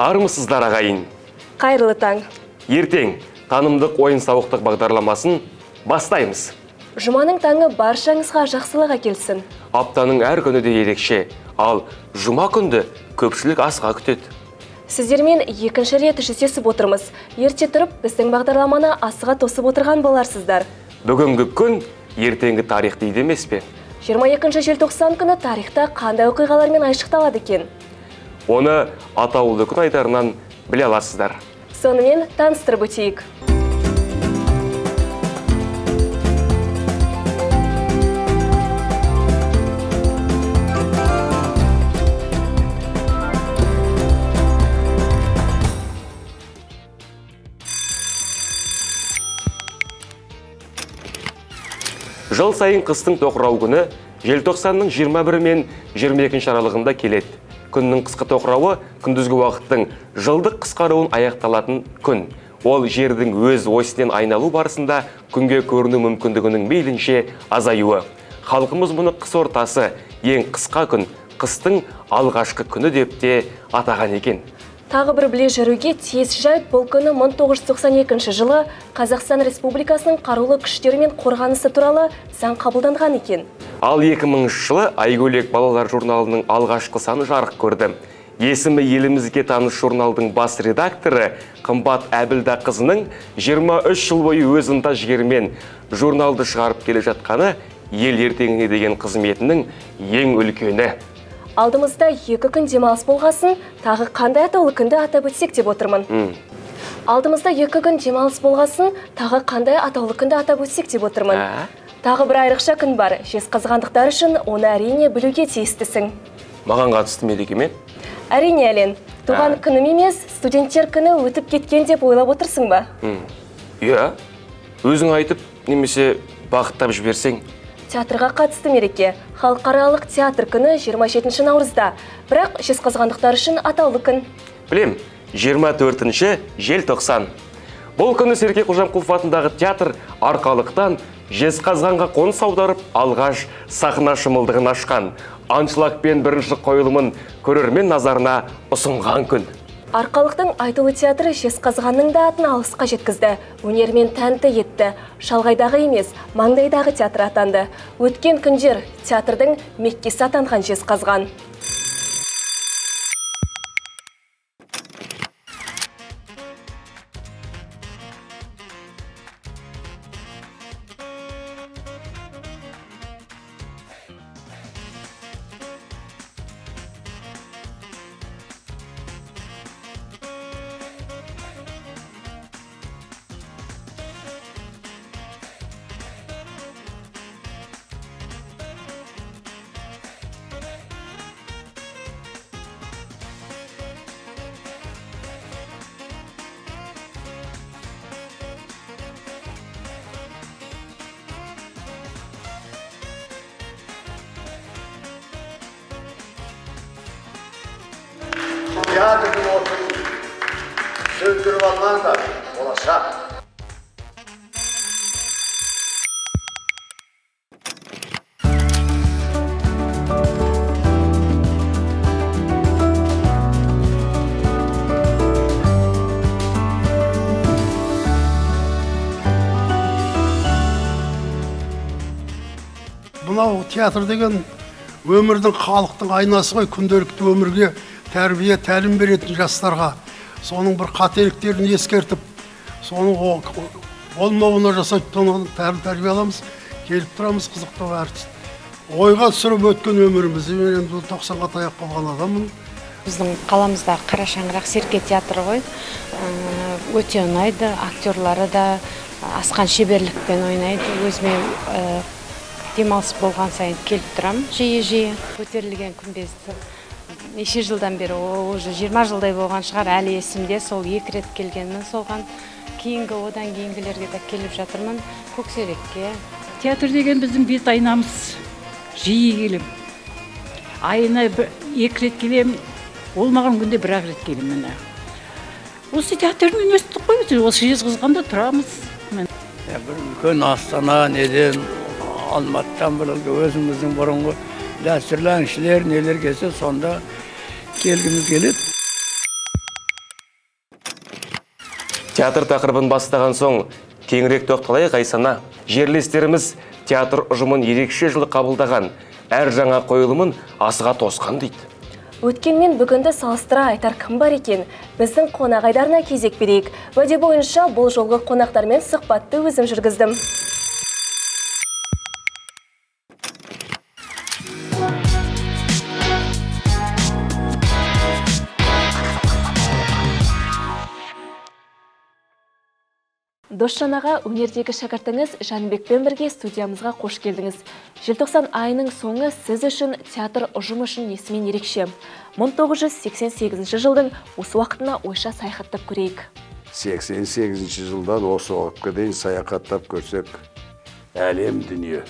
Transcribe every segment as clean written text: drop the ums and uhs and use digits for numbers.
Армысыздар, ағайын. Қайырлы таң. Ертең танымдық ойын-сауықтық бағдарламасын бастаймыз. Жұманың таңы баршаңызға жақсылық әкелсін. Аптаның әр күні де ерекше, ал жұма күнді көпшілік асыға күтеді. Сіздермен екінші рет жүздесіп отырмыз. Ерте тұрып, біздің бағдарламаны асыға тосып отырған боларсыздар. Бүгінгі күн ертеңгі тарих дейді емес пе? 22 желтоқсан күні тарихта қандай оқиғалармен айшықталады екен? Оны атаулы күн айдарынан біле аласыздар. Сонымен таныстырып өтейік. Жыл сайын қыстың тоқырау күні желтоқсанның 21 мен 22 аралығында келеді. Күннің қысқы тоқырауы күндізгі уақыттың жылдық қысқаруын аяқталатын күн. Ол жердің өз осінен айналу барысында күнге көріну мүмкіндігінің мейлінше азаюы. Халқымыз мұны қыс ортасы, ең қысқа күн, қыстың алғашқы күні деп те атаған екен. Тағы бір біле жүруге тиіс жайт, бұл күні 1992 жылы Қазақстан Республикасының қарулы күштері мен қорғанысы туралы заң қабылданған екен. Ал 2000 жылы Айгөлек балалар журналының алғашқы саны жарық көрді. Есімі елімізге таныс журналдың бас редакторы Қымбат Әбілдақызының 23 жыл бойы өз ынта жігерімен журналды шығарып келе жатқаны ел ертеңіне деген қызметінің ең үлкені. Алдымызда 2 күн демалыс болғасын, тағы қандай атаулы күнді атап өтсек деп отырмын. Алдымызда 2 күн демалыс болғасын, тағы қандай атаулы күнді атап өтсек деп отырмын. Тағы бір айрықша күн бар. Жезқазғандықтар үшін оны әрине білуге тиістісің. Маған қатысты мереке ме? Әрине, Әлен. Туған күнім емес, студенттер күні өтіп кеткен деп ойлап отырсың ба? Иә. Өзің айтып, немесе бағыттап жіберсең. Театрға қатысты мереке. Халықаралық театр күні 27 наурызда. Бірақ жезқазғандықтар үшін атаулы күн. Білем, 24 желтоқсан. Бұл күні Серке Қожамқұлов атындағы театр Арқалықтан Жезқазғанға қоныс аударып, алғаш сахна шымылдығын ашқан. Аншлагпен бірінші қойылымын көрермен назарына ұсынған күн. Арқалықтың айтулы театры Жезқазғанның да атын алысқа жеткізді. Өнермен тәнті етті. Шалғайдағы емес, маңдайдағы театр атанды. Өткен күндер театрдың меккесі атанған Жезқазған. Театрдың отын сөндіріп алмаңдар, болашақ. Мынау театр деген өмірдің, халықтың айнасы ғой, күнделікті өмірге тәрбие, тәлім беретін жастарға, соның бір қателіктерін ескертіп, соның болмауына жасап, тәлім тәрбие аламыз, келіп тұрамыз, қызықтау әртіс. Ойға түсіріп өткен өмірімізді, мен енді 90-ға таяқ қалған адаммын. Біздің қаламызда Қара шаңырақ Серке театры ғой, өте ұнайды, актерлары да асқан шеберлікпен ойнайды. Өзіме демалыс болған сайын келіп тұрамын жиі-жиі. Көтерілген күмбезді неше жылдан бері, уже 20 жылдай болған шығар, әлі есімде, сол 2 рет келгенмін соған. Кейінгі, одан кейінгілерге де келіп жатырмын, Көксерекке. Театр деген біздің бет айнамыз, жиі келем. Айына 2 рет келем, болмаған күнде 1-ақ рет келем міне. Осы театрмен өстік қой, осы Жезқазғанда тұрамыз. Бір үлкен Астана неден, Алматыдан бір өзіміздің бұрынғы дәстүрлі әншілер нелер келсе, сонда келгіміз келеді. Театр тақырыбын бастаған соң кеңірек тоқталайық, Айсана. Жерлестеріміз театр ұжымын ерекше жылы қабылдаған, әр жаңа қойылымын асыға тосқан дейді. Өткенмен бүгінді салыстыра айтар кім бар екен? Біздің қонақ айдарына кезек берейік. Уәде бойынша бұл жолғы қонақтармен сұхбатты өзім жүргіздім. Досжан аға, өнердегі шәкіртіңіз Жәнібекпен бірге студиямызға қош келдіңіз. Желтоқсан айының соңы сіз үшін, театр ұжымы үшін несімен ерекше? 1988 жылдың осы уақытына ойша саяхаттап көрейік. 88 жылдан осы уақытқа дейін саяхаттап көрсек, әлем дүние.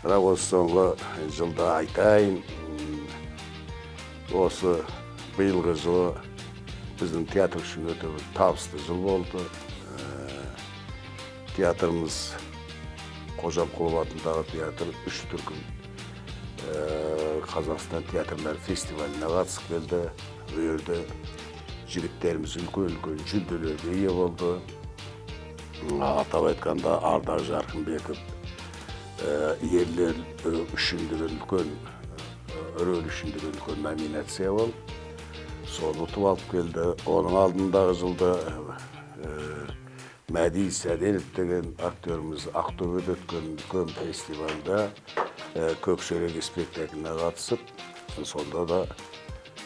Бірақ осы соңғы жылда айтайын, осы биылғы жылы біздің театр үшін өте бір табысты жыл болды. Театрымыз Қожамқұлов атындағы театр 3 дүркін Қазақстан театрлар фестиваліне қатысып келді. Бұл жерде жігіттеріміз үлкен-үлкен жүлделерге ие болды. Атап айтқанда Ардақ Жарқынбеков ерлер үшін деген үлкен рөл үшін деген үлкен номинация болды. Соны ұтып алып келді. Оның алдындағы жылда Мәди Сәденов деген актеріміз Ақтөбеде өткен үлкен фестивальда Көкшерек спектакліне қатысып, сонда да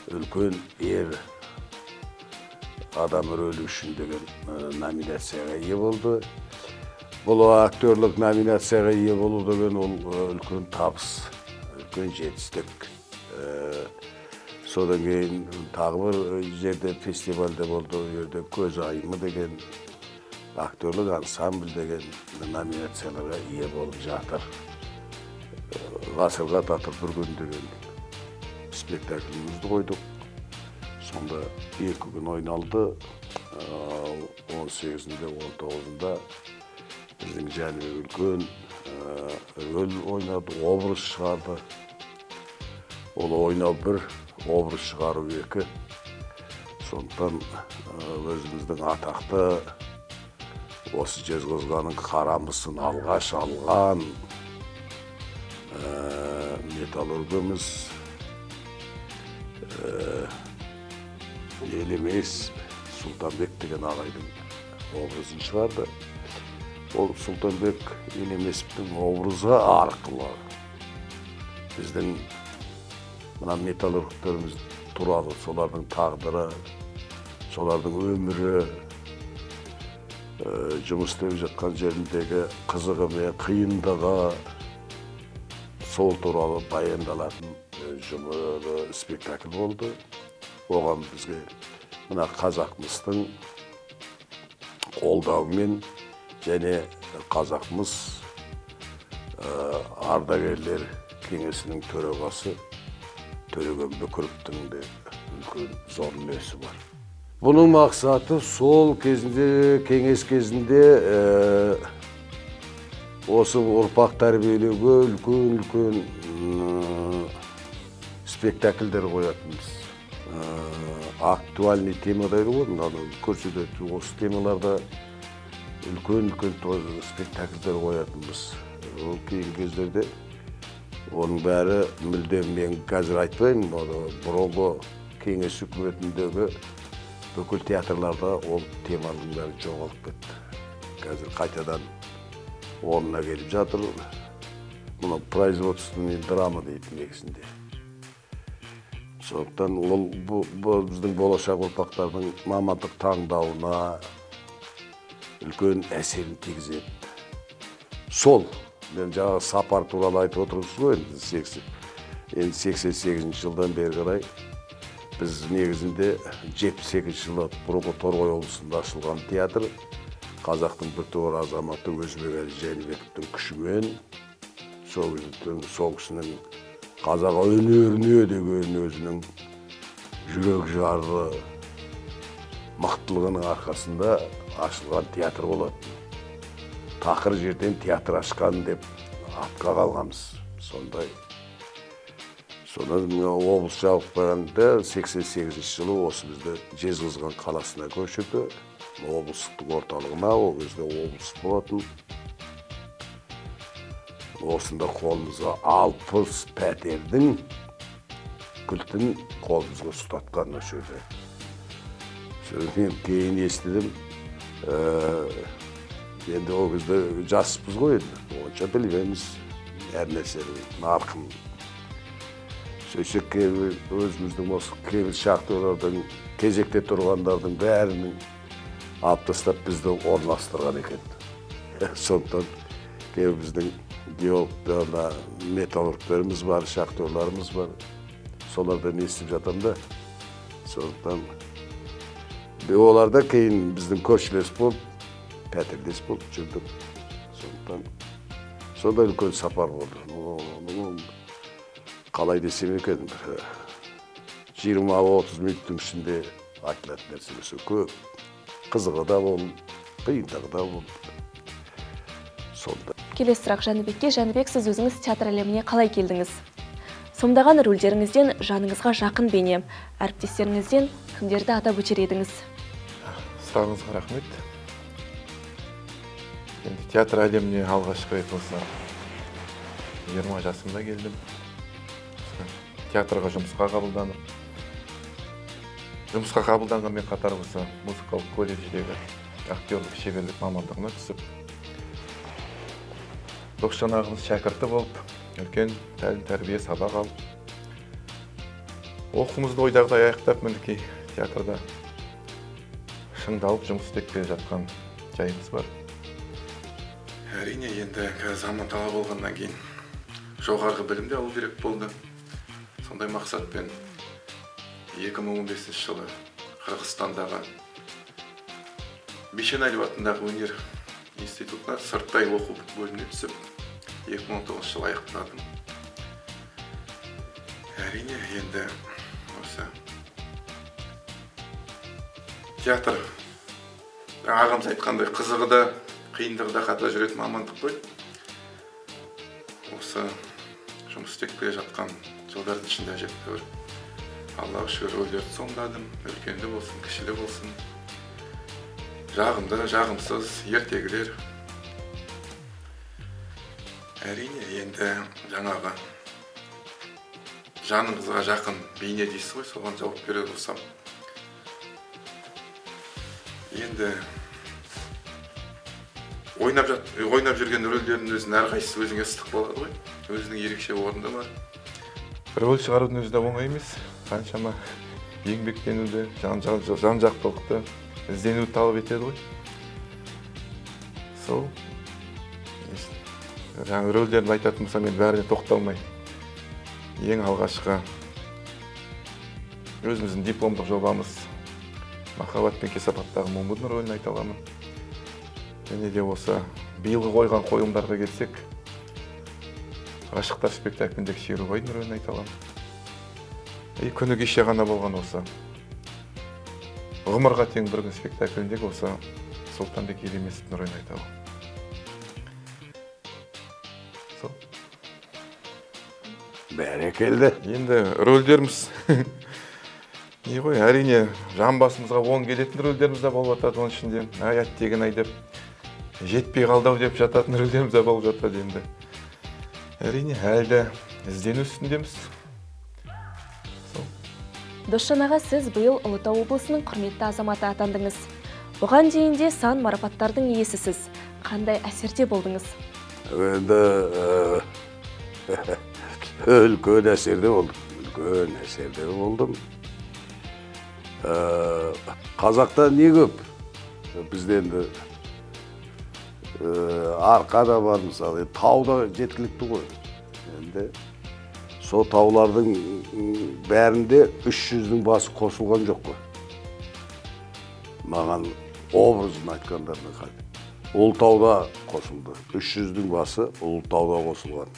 үлкен ер адам рөлі үшін деген номинацияға ие болды. Бұл актерлік номинацияға ие болу деген ол үлкен табыс, үлкен жетістік. Содан кейін тағы бір жерде фестивальде болды, ол жерде Көз айымы деген актерлік ансамбль деген номинацияларға ие болып жатыр. Ғасырға татыр бір күн деген спектаклімізді қойдық. Сонда 2 күн ойналды. 18-інде, 19-ында біздің Жәнібек үлкен рөл ойнады, образ шығарды. Ол ойнау бір, образ шығару екі. Сондықтан өзіміздің атақты осы Жезқазғанның қарамысын алғаш алған металлургымыз Елемес Сұлтанбек деген ағайдың образын шығарды. Ол Сұлтанбек Елемесовтің образы арқылы біздің мына металлургтеріміз туралы, солардың тағдыры, солардың өмірі, жұмыс істеп жатқан жеріндегі қызығы мен қиындығы, сол туралы баяндалатын спектакль болды. Оған бізге мына Қазақмыстың қолдауымен және Қазақмыс ардагерлер кеңесінің төрағасы Төлеген Бүкіровтің де үлкен зор үлесі бар. Бұның мақсаты сол кезінде, кеңес кезінде осы ұрпақ тәрбиелеуге үлкен-үлкен спектакльдер қоятынбыз. Актуальный тема дейді ғой, мынаны көрсететін осы темаларда үлкен-үлкен спектакльдер қоятынбыз. Ол кейінгі кездерде оның бәрі мүлдем, мен қазір айтпаймын, бұрынғы кеңес үкіметіндегі бүкіл театрларда ол теманың бәрі жоғалып кетті. Қазір қайтадан орнына келіп жатыр. Мұны производственный драма дейді негізінде. Сондықтан ол біздің болашақ ұрпақтардың мамандық таңдауына үлкен әсерін тигізеді. Сол, мен жаңағы сапар туралы айтып отырмыз ғой, енді 88 жылдан бері қарай біз негізінде 72 жылы бұрынғы Торғай облысында ашылған театр қазақтың біртуар азаматы Өзбекәлі Жәнібековтің күшімен, сол кісінің қазақ өнеріне деген өзінің жүрек жары мықтылығының арқасында ашылған театр болатын. Тақыр жерден театр ашқан деп атқа қалғанбыз. Сондай. Содан облыс жабық болғанда 88 жылы осы бізді Жезқазған қаласына көшірді. Облыстық орталығына, ол кезде облыс болатын. Осында қолымызға 60 пәтердің кілтін қолымызға ұстатқан осы жерде. Содан мен кейін естідім, енді ол кезде жаспыз ғой енді, онша білмейміз әр нәрсенің нарқын. Сөйтсек өзіміздің осы кейбір шахтерлардың, кезекте тұрғандардың бәрінің алып тастап бізді орналастырған екен. Сондықтан кейбір біздің геологтар, металлургтеріміз бар, шахтерларымыз бар. Солардан естіп жатам да. Сондықтан олар да кейін біздің көршілес болып, пәтерлес болып жүрдік. Сондықтан сондай үлкен сапар болды. Қалай десем екен, 20-30 минуттың ішінде айтылатын нәрселер көп. Қызығы да болды, қиындығы да болды. Сонда. Келесі сұрақ Жәнібекке. Жәнібек, сіз өзіңіз театр әлеміне қалай келдіңіз? Сомдаған рөлдеріңізден жаныңызға жақын бейне, әріптестеріңізден кімдерді атап өтер едіңіз? Сұрағыңызға рахмет. Енді театр әлеміне алғашқы рет осы 20 жасымда келдім. Театрға жұмысқа қабылданып, жұмысқа қабылданғанмен қатар осы музыкалық колледждегі актерлік шеберлік мамандығына түсіп, Досжан ағамыз шәкірті болып, үлкен тәлім-тәрбие сабақ алып, оқуымызды ойдағыдай аяқтап, мінекей театрда шыңдалып жұмыс істеп келе жатқан жайымыз бар. Әрине, енді қазір заман талап болғаннан кейін жоғарғы білім де алу керек болды. Сондай мақсатпен 2015 жылы Қырғызстандағы Бейшеналиев атындағы өнер институтына сырттай оқу бөліміне түсіп, 2019 жылы аяқтадым. Әрине, енді осы театр, ағамыз айтқандай, қызығы да, қиындығы да қатар жүретін мамандық қой. Осы жұмыс істеп келе жатқан жылдардың ішінде әжептәуір Аллаға шүкір рөлдерді сомдадым. Үлкенді болсын, кішілі болсын, жағымды, жағымсыз, ертегілер. Әрине, енді жаңағы жаныңызға жақын бейне дейсіз ғой, соған жауап берер болсам. Енді ойнап жүрген рөлдердің өзінің әрқайсысы өзіңе ыстық болады ғой. Өзінің ерекше орны бар. Рөл шығарудың өзі де оңай емес. Қаншама еңбектенуді, жан-жақтылықты, ізденуді талап етеді ғой. Сол жаңа рөлдерді айтатын болсам, мен бәріне тоқталмай. Ең алғашқы өзіміздің дипломдық жобамыз Махаббат пен кесапаттағы Момудың рөлін айта аламын. Және де осы биылғы қойған қойылымдарға келсек, Ғашықтар спектакліндегі Шерубайдың рөлін айта аламын. Күні кеше ғана болған осы Ғұмырға тең бір күн спектакліндегі осы Сұлтанбек Елемесовтің рөлін айта аламын. Сол. Бәрекелді. Енді рөлдеріміз не ғой, әрине жан басымызға оң келетін рөлдеріміз де болып жатады, оның ішінде ай әттеген ай деп жетпей қалды ау деп жататын рөлдеріміз де болып жатады енді. Әрине, әлі де іздену үстіндеміз. Досжан аға, сіз биыл Ұлытау облысының құрметті азаматы атандыңыз. Бұған дейін де сан марапаттардың иесісіз. Қандай әсерде болдыңыз? Енді үлкен әсерде болдым. Үлкен әсерде болдым. Қазақта не көп? Бізде енді арқа да бар, мысалы, тау да жеткілікті ғой. Енді сол таулардың бәрінде 300-дің басы қосылған жоқ қой. Маған образын айтқандарына қарай. Ұлытауда қосылды. 300-дің басы Ұлытауда қосылған.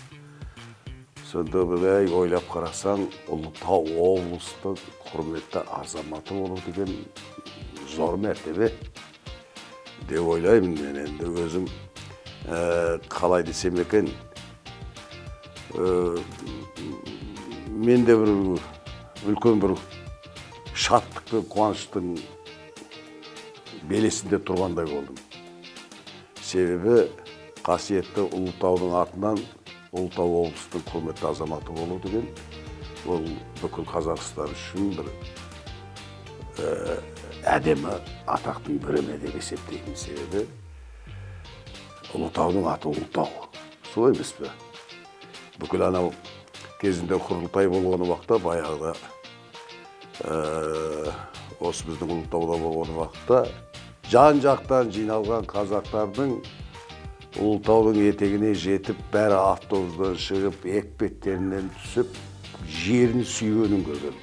Сонда былай ойлап қарасаң, Ұлытау облыстың құрметті азаматы болу деген зор мәртебе деп ойлаймын мен енді өзім. Қалай десем екен, Мен де бір үлкен бір шаттық пен қуаныштың белесінде тұрғандай болдым. Себебі қасиетті Ұлытаудың атынан Ұлытау облысының құрметті азаматы болу деген ол бүкіл Қазақстан үшін бір әдемі атақтың бірі ме деп есептеймін. Себебі Ұлытаудың аты Ұлытау. Солай емес пе? Бүкіл анау кезінде құрылтай болған уақытта баяғыда осы біздің Ұлытауда болған уақытта жан-жақтан жиналған қазақтардың Ұлытаудың етегіне жетіп, бәрі автобустан шығып, екпеттерінен түсіп, жерін сүйгенін көрген.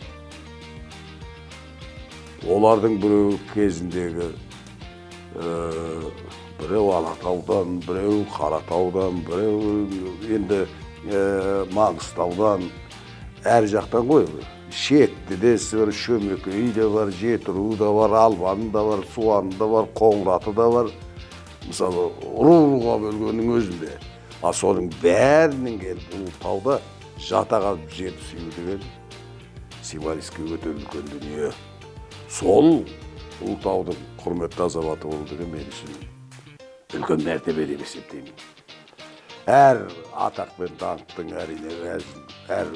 Олардың біреуі кезіндегі біреу Алатаудан, біреу Қаратаудан, біреу енді Маңғыстаудан, әр жақтан ғой. Шектідесі бар, Шөмекейі де бар, Жетіру да бар, Албаны да бар, Суаны да бар, Қоңыраты да бар. Мысалы, ру-руға бөлгеннің өзінде. А соның бәрінің келіп Ұлытауда жата қалып жерді сүю деген символический өте үлкен дүние. Сол Ұлытаудың құрметті азаматы болу деген мен үшін үлкен мәртебе деп есептеймін. Әр атақ пен даңқтың әрине әр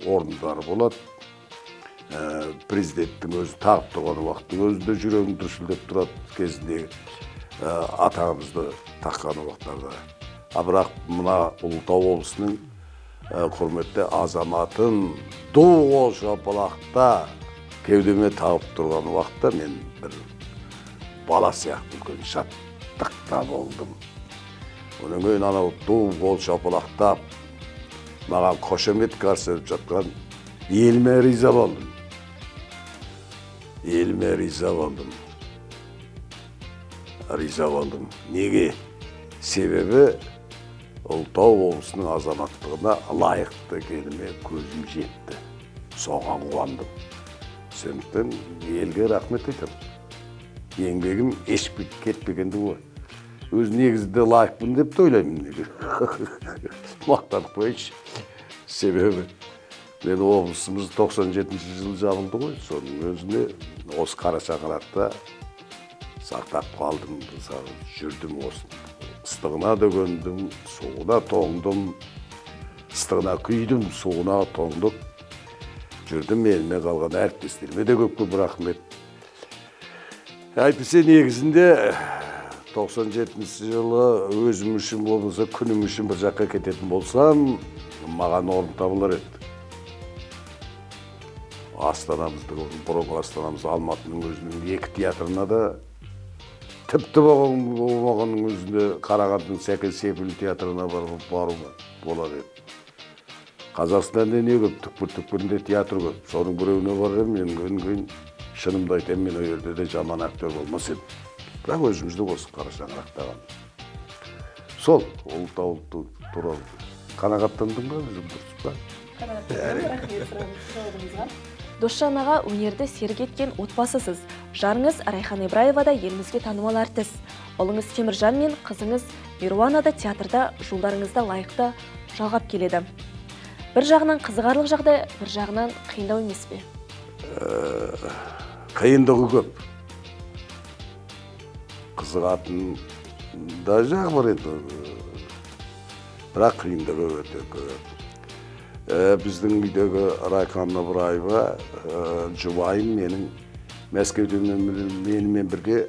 орындары болады. Президенттің өзі тағып тұрған уақыттың өзінде жүрегің дүрсілдеп тұрады кезіндегі атағымызды таққан уақыттарда. А бірақ мына Ұлытау облысының құрметті азаматын ду қол шапалақта кеудеме тағып тұрған уақытта мен бір бала сияқты үлкен шаттықта болдым. Одан кейін анау ду қол шапалақтап маған қошемет көрсетіп жатқан еліме риза болдым. Еліме риза болдым. Риза болдым. Неге? Себебі Ұлытау облысының азаматтығына лайықты екеніме көзім жетті. Соған қуандым. Сондықтан елге рахмет айтамын. Еңбегім еш кетпегенді ғой. Өз негізінде лайықпын деп те ойлаймын. Мақтанып қояйыншы. Себебі мен облысымыз 97-ші жылы жабылды ғой. Соның өзінде осы қара шаңырақта сақтап қалдым, жүрдім осы. Ыстығына да көндім, суығына тоңдым, ыстығына күйдім, суығына тоңдық. Жүрдім, еліме қалған әріптестеріме де көп-көп рахмет. Әйтпесе негізінде 97-ші жылы өзім үшін болмаса, күнім үшін бір жаққа кететін болсам, маған орын табылар еді. Астанамызды, бұрынғы астанамыз Алматының өзінің екі театрына да, тіпті болмағанның өзінде Қарағандының Сәкен Сейфуллин театрына баруға болар еді. Қазақстанда не көп, түкпір-түкпірінде театр көп. Соның біреуіне барар едім, мен кейін шынымды айтайын, мен ол жерде де жаман актер болмас едім. Бірақ өзімізді осы қара шаңырақтаған. Сол Ұлытау туралы қанағаттандың ба, өзің дұрыс па? Қанағаттандым, рахмет сұрағыңызға. Досжан аға, өнерді серік еткен отбасысыз. Жарыңыз Райхан Ибраева да елімізге танымал әртіс. Ұлыңыз Теміржан мен қызыңыз Мируана да театрда жолдарыңызда лайықты жалғап келеді. Бір жағынан қызығарлық жағдай, бір жағынан қиындау емес пе? Қиындығы көп. Қызығатын да жағы бар еді. Бірақ қиындығы өте көп. Біздің үйдегі Райхан Ибраева жұбайым менің Мәскеуде менімен бірге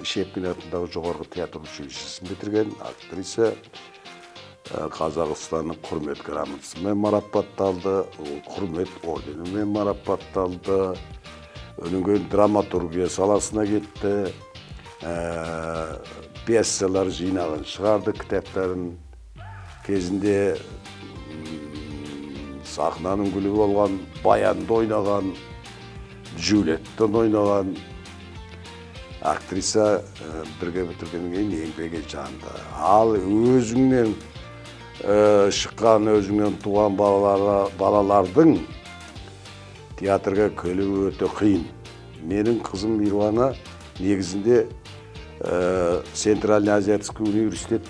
Щепкин атындағы жоғарғы театр училищесін бітірген актриса, Қазақстанның құрмет грамотасымен марапатталды, құрмет орденімен марапатталды, одан кейін драматургия саласына кетті, пьесалар жинағын шығарды, кітаптарын. Кезінде сахнаның гүлі болған, Баянды ойнаған, Джульеттен ойнаған актриса бірге бітіргеннен кейін еңбегі жанды. Ал өзіңнен шыққан, өзіңнен туған балалардың театрға келуі өте қиын. Менің қызым Мируана негізінде Центральный Азиатский университет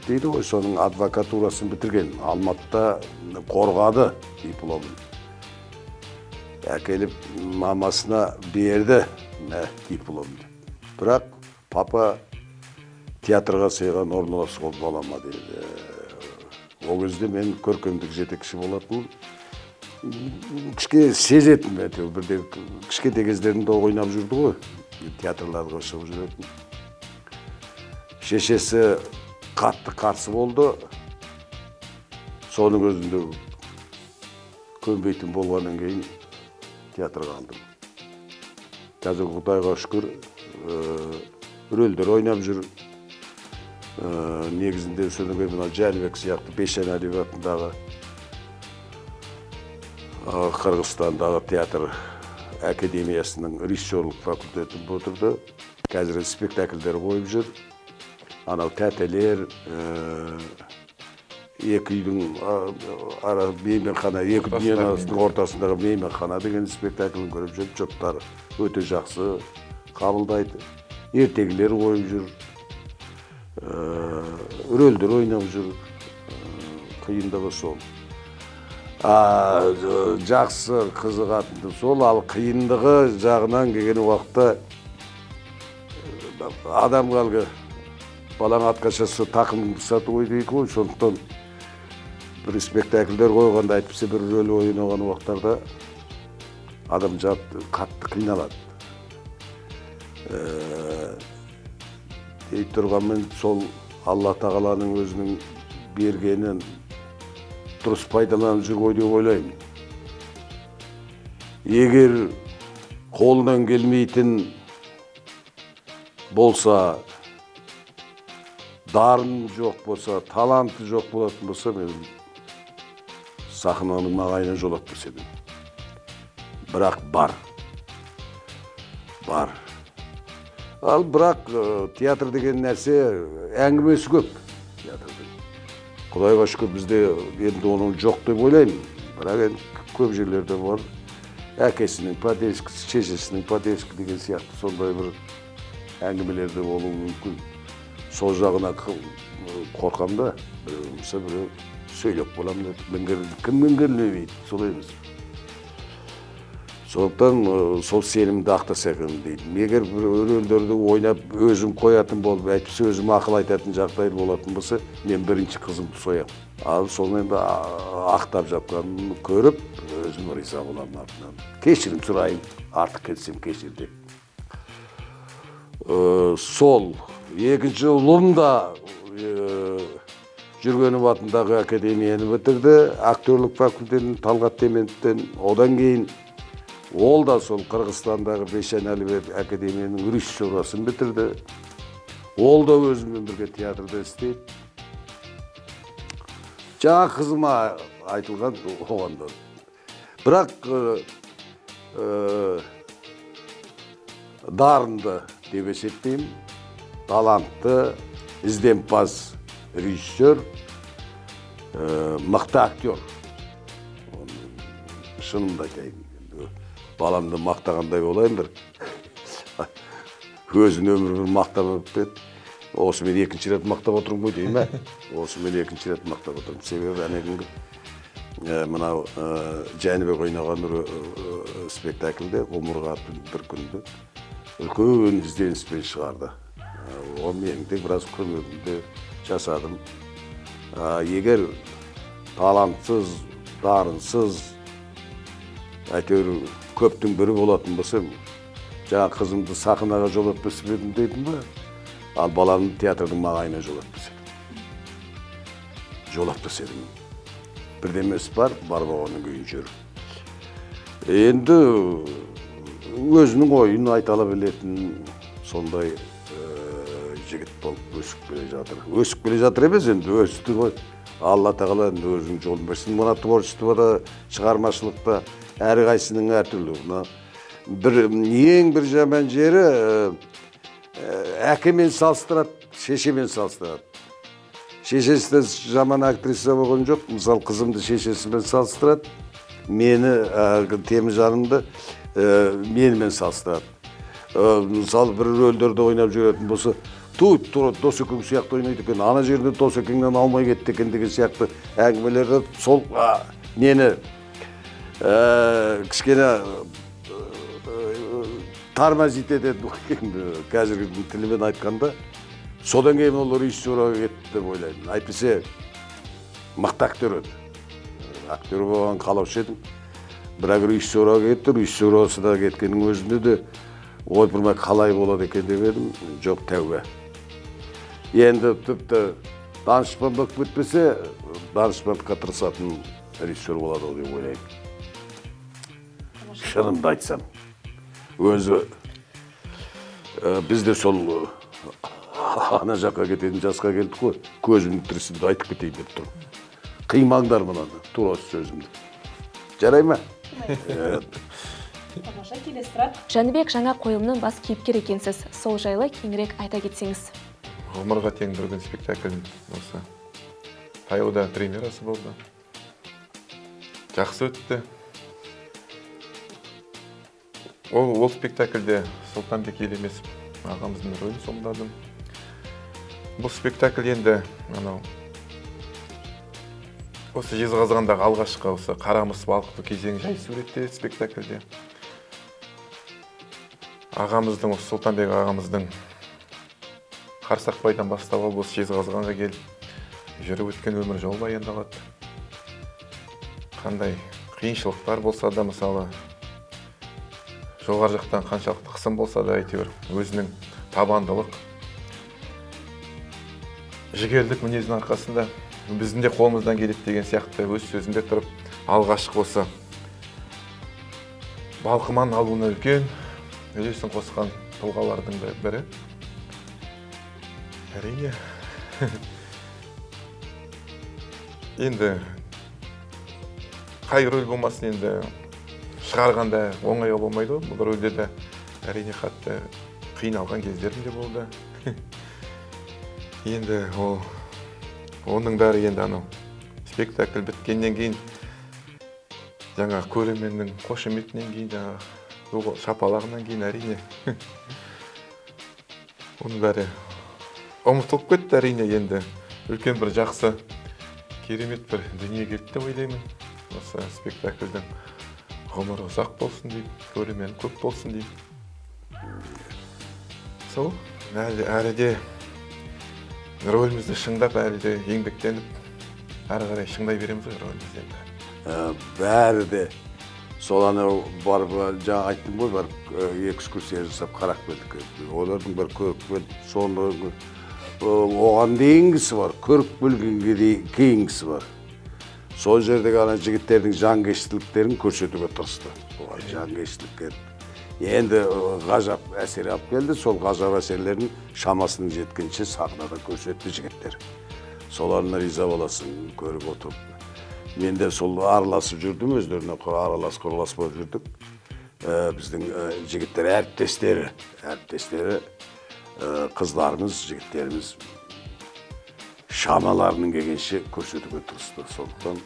дейді ғой, соның адвокатурасын бітірген. Алматыда қорғады дипломын. Әкеліп мамасына берді диплом деп. Бірақ папа театрға сыйған орналасуға бола ма деді. Ол кезде мен көркемдік жетекші болатын. Кішкене сезетінмін, әйтеуір бірде кішкентай кездерінде ойнап жүрді ғой, театрларға шығып жүретін. Шешесі қатты қарсы болды. Соның өзінде көнбейтін болғаннан кейін театрға алдым. Қазір Құдайға шүкір, рөлдер ойнап жүр. Негізінде содан кейін мына Жәнібек сияқты Бейшен Әлиев атындағы Қырғызстандағы театр академиясының режиссерлік факультетін бітірді. Қазір спектакльдер қойып жүр. Анау тәтелер, екі үйдің ара мейманхана, екі дүниенің ортасындағы мейманхана деген спектаклін көріп жүр. Жұрттар өте жақсы қабылдайды. Ертегілер қойып жүр. Рөлдер ойнап жүр. Қиындығы сол. Жақсы қызығатыны сол, ал қиындығы жағынан келген уақытта адамға әлгі балаң атқа шашса тақым сату ғой дейді ғой, сондықтан бір спектакльдер қойғанда, әйтпесе бір рөл ойнаған уақыттарда адам қатты қиналады. Дей тұрғанмен сол Алла Тағаланың өзінің бергенін дұрыс пайдаланып жүр ғой деп ойлаймын. Егер қолынан келмейтін болса, дарын жоқ болса, таланты жоқ болатын болса, мен сахнаның маңайынан жолатпас едім. Бірақ бар. Бар. Ал бірақ театр деген нәрсе әңгімесі көп. Театрдың. Құдайға шүкір, бізде енді оның жоқ деп ойлаймын. Бірақ енді көп жерлерде бар. Әкесінің поддержкасы, шешесінің поддержкасы деген сияқты сондай бір әңгімелер де болуы мүмкін. Сол жағына қорқам да, біреу болмаса біреу сөйлеп қалам деп, кім мінгерлемейді, солай емес. Сондықтан сол сенімді ақтаса екен деймін. Егер бір рөлдерді ойнап өзім қоятын болып, әйтпесе өзім ақыл айтатын жағдай болатын болса, мен бірінші қызымды соямын. Ал соны енді ақтап жатқанын көріп, өзім риза боламын артынан. Кешірім сұрайын, артық кетсем кешір деп. Сол екінші ұлым да Жүргенов атындағы академияны бітірді, актерлік факультетін Талғат Теменовтен. Одан кейін ол да сол Қырғызстандағы Бейшен Әлиев академияның режиссурасын бітірді. Ол да өзімен бірге театрда істейді. Жаңа қызыма айтылған оған да. Бірақ дарынды деп есептеймін, талантты, ізденімпаз режиссер, мықты актер. Шынымды айтайын, баламды мақтағандай болайын бір. Өзін өмір бір мақтап өтпеді. Осы мен екінші рет мақтап отырмын ғой деймін, ә? Осы мен екінші рет мақтап отырмын. Себебі әне күнгі мынау Жәнібек ойнаған спектакльде Ғұмырға атты бір күнді үлкен ізденіспен шығарды. Оған менің де біраз көмегімді жасадым. Егер талантсыз, дарынсыз, әйтеуір көптің бірі болатын болсам, жаңа қызымды сахнаға жолатпас едім дедім бе? Ал баламды театрдың маңайына жолатпас едім. Жолатпас едім. Бірдемесі бар, бар болғаннан кейін жүр. Енді өзінің ойын айта ала білетін сондай жігіт болып өсіп келе жатыр. Өсіп келе жатыр емес, енді өсті ғой. Алла Тағала енді өзінің жолын берсін. Мына творчествода, шығармашылықта әрқайсының әртүрлі. Мына бір ең бір жаман жері әкемен салыстырады, шешемен салыстырады. Шешесі де жаман актриса болған жоқ. Мысалы, қызымды шешесімен салыстырады, мені, Теміржанымды менімен салыстырады. Мысалы, бір рөлдерді ойнап жүретін болса, тут Досекең сияқты ойнайды екен, ана жерде Досекеңнен алмай кетті екен деген сияқты әңгімелерді сол нені Кішкене тормозить етеді енді қазіргі тілімен айтқанда. Содан кейін ол режиссураға кетті деп ойлаймын. Әйтпесе мықты актер еді. Актер болған қалаушы едім. Бірақ режиссураға кетті, режиссурасы да кеткеннің өзінде де ойпырмай қалай болады екен деп едім. Жоқ, тәуба. Енді тіпті данышпан болып кетпесе, данышпандыққа тырысатын режиссер болады деп ойлаймын. Шынымды айтсам. Өзі біз де сол ана жаққа кететін жасқа келдік қой, көзімнің тірісінде айтып кетейін деп тұрмын. Қимаңдар мынаны, тура сөзімді. Жарай ма? Тамаша, келесі сұрақ. Жәнібек, жаңа қойылымның бас кейіпкері екенсіз. Сол жайлы кеңірек айта кетсеңіз. Ғұмырға тең бір күн спектакль осы таяуда премьерасы болды. Жақсы өтті. Ол спектакльде Сұлтанбек Елемесов ағамыздың рөлін сомдадым. Бұл спектакль енді анау осы Жезқазғандағы алғашқы осы қарамыс балқыту кезеңі жай суреттеледі спектакльде. Ағамыздың, осы Сұлтанбек ағамыздың Қарсақбайдан бастап алып осы Жезқазғанға келіп жүріп өткен өмір жолы баяндалады. Қандай қиыншылықтар болса да, мысалы, жоғары жақтан қаншалықты қысым болса да, әйтеуір өзінің табандылық, жігерлік мінезінің арқасында біздің де қолымыздан келеді деген сияқты өз сөзінде тұрып, алғашқы осы балқыман алуына үлкен үлесін қосқан тұлғалардың бірі. Әрине, енді қай рөл болмасын енді шығарғанда оңай болмайды ғой. Бұл рөлде де әрине қатты қиналған кездерім де болды. Енді ол оның бәрі енді анау спектакль біткеннен кейін жаңағы көрерменнің қошеметінен кейін, жаңағы шапалағынан кейін әрине оның бәрі ұмытылып кетті. Әрине енді үлкен бір жақсы керемет бір дүние келді деп ойлаймын. Осы спектакльдің ғұмыры ұзақ болсын деймін, көрермен көп болсын деймін. Сол әлі де рөлімізді шыңдап, әлі де еңбектеніп, әрі қарай шыңдай береміз ғой рөлімізді енді. Бәрі де сол анау барып, жаңа айттым ғой, барып экскурсия жасап қарап келдік. Олардың бір көріп келдік, соны оған дейінгісі бар, көріп келгенге кейінгісі бар. Сол жердегі ана жігіттердің жанкештіліктерін көрсетуге тырысты. Оған жанкештілік енді ғажап әсер алып келді. Сол ғажап әсерлердің шамасының жеткенше сахнада көрсетті жігіттер. Соларына риза боласың көріп отырып. Мен де сол араласып жүрдім, өздеріне аралас құралас болып жүрдік. Біздің жігіттер, әріптестері, қыздарымыз, жігіттеріміз шамаларының келгенше көрсетуге тырысты. Сондықтан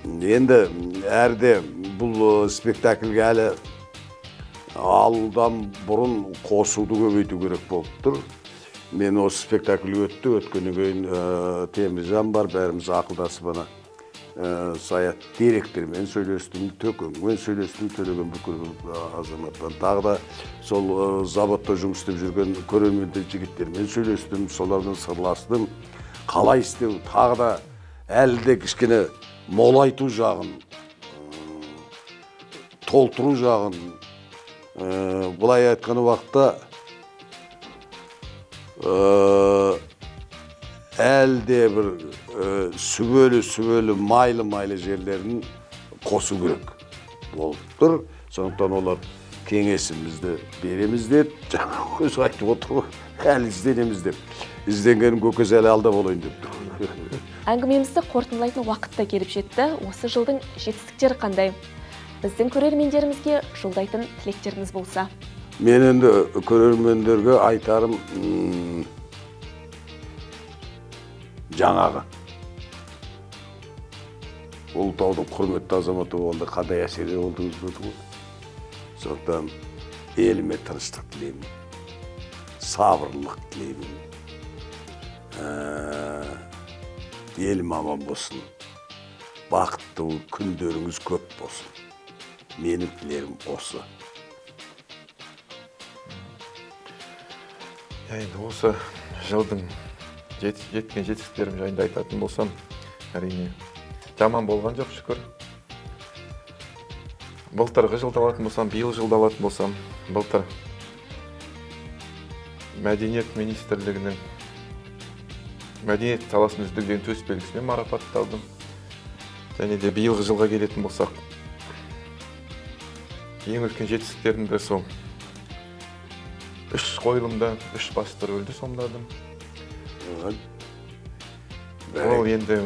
енді әрде бұл спектакльге әлі алудан бұрын қосуды көбейту керек болып тұр. Мен осы спектакль өтті, өткеннен кейін Теміржан бар, бәріміз ақылдасып ана саят директормен сөйлестім, Төкеңмен сөйлестім, Төлеген бүкіл азаматтан. Тағы да сол заводта жұмыс істеп жүрген көрермендер жігіттермен сөйлестім, солармен сырластым. Қалай істеу, тағы да әлі де кішкене молайту жағын, толтыру жағын, былай айтқан уақытта әлі де бір сүбелі-сүбелі, майлы-майлы жерлерін қосу керек болып тұр. Сондықтан олар кеңесімізді береміз деп, жаңа өзі айтып отыр ғой, әлі ізденеміз деп. Ізденгенім көкесі әлі алда болайын деп тұр. Әңгімемізді қорытындылайтын уақыт та келіп жетті. Осы жылдың жетістіктері қандай? Біздің көрермендерімізге жолдайтын тілектеріңіз болса. Мен енді көрермендерге айтарым жаңағы. Ұлытаудың құрметті азаматы болғанда қандай әсері болдыңыз деді ғой. Сондықтан еліме тыныштық тілеймін, сабырлық тілеймін. Елім аман болсын. Бақытты күндеріңіз көп болсын. Менің тілерім осы. Енді осы жылдың жеткен жетістіктерім жайында айтатын болсам, әрине жаман болған жоқ, шүкір. Былтырғы жылды алатын болсам, биыл жылды алатын болсам, былтыр Мәдениет министрлігінің мәдениет саласының үздігі деген төс белгісімен марапатталдым. Және де биылғы жылға келетін болсақ, ең үлкен жетістіктердің бірі сол. 3 қойылымда 3 басты рөлді сомдадым. Ол енді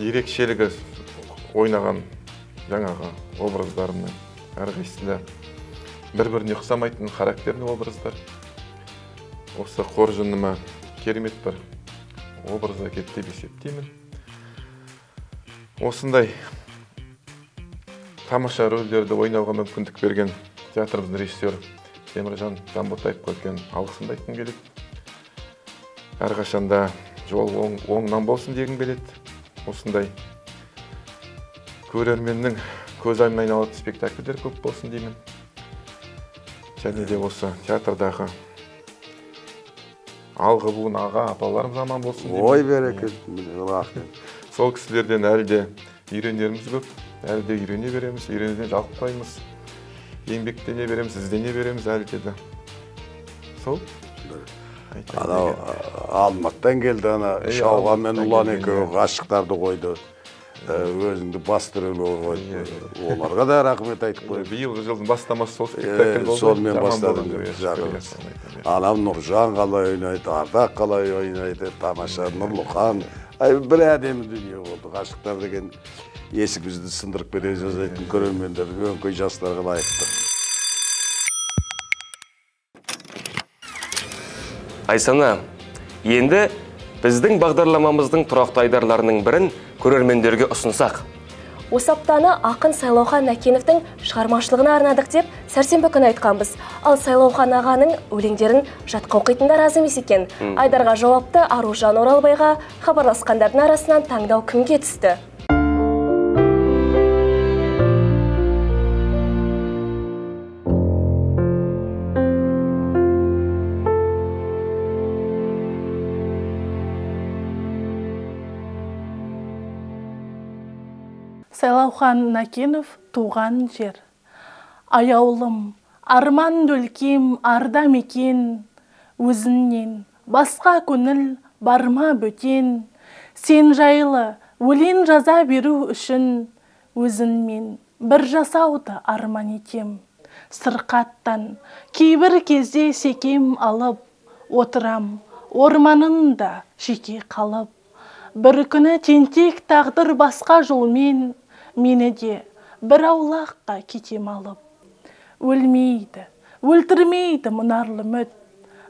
ерекшелігі ойнаған жаңағы образдарымның әрқайсысында бір-біріне ұқсамайтын характерный образдар. Осы қоржыныма керемет бір образ әкелді деп есептеймін. Осындай тамаша рөлдерді ойнауға мүмкіндік берген театрымыздың режиссері Теміржан Жанботаевқа үлкен алғысымды айтқым келеді. Әрқашанда жол оңнан болсын дегім келеді. Осындай көрерменнің көз айнына айналатын спектакльдер көп болсын деймін. Және де осы театрдағы алғы буын аға апаларымыз аман болсын деймін. Ой, берекет, рахмет. Сол кісілерден әлі де үйренеріміз көп, әлі де үйрене береміз, үйренуден жалықпаймыз, еңбектене береміз, іздене береміз әлі де. Сол. Анау Алматыдан келді, ана Шауған мен Ұлан екеуі ғашықтарды қойды. Өзіңді басты рөлге қойды. Оларға да рахмет айтып қойды. Биылғы жылдың бастамасы сол спектакль болды. Сонымен бастадым. Анам Нұржан қалай ойнайды, Ардақ қалай ойнайды, тамаша Нұрлыхан. Бір әдемі дүние болды. Ғашықтар деген есігімізді сындырып бере жазайтын көрермендер, өңкей жастарға лайықты. Айсана, енді біздің бағдарламамыздың тұрақты айдарларының бірін көрермендерге ұсынсақ. Осы аптаны ақын Сайлаухан Нәкеновтің шығармашылығына арнадық деп сәрсенбі күні айтқанбыз. Ал Сайлаухан ағаның өлеңдерін жатқа оқитындар аз емес екен. Айдарға жауапты Аружан Оралбайға хабарласқандардың арасынан таңдау кімге түсті? Сайлаухан Нәкенов, туған жер. Аяулым, арман өлкем, арда мекен, өзіңнен басқа көңіл барма бөтен. Сен жайлы өлең жаза беру үшін өзіңмен бір жасауды арман етем. Сырқаттан кейбір кезде секем алып, отырам орманында жеке қалып. Бір күні тентек тағдыр басқа жолмен мені де бір аулаққа кетем алып. Өлмейді, өлтірмейді мұнарлы үміт,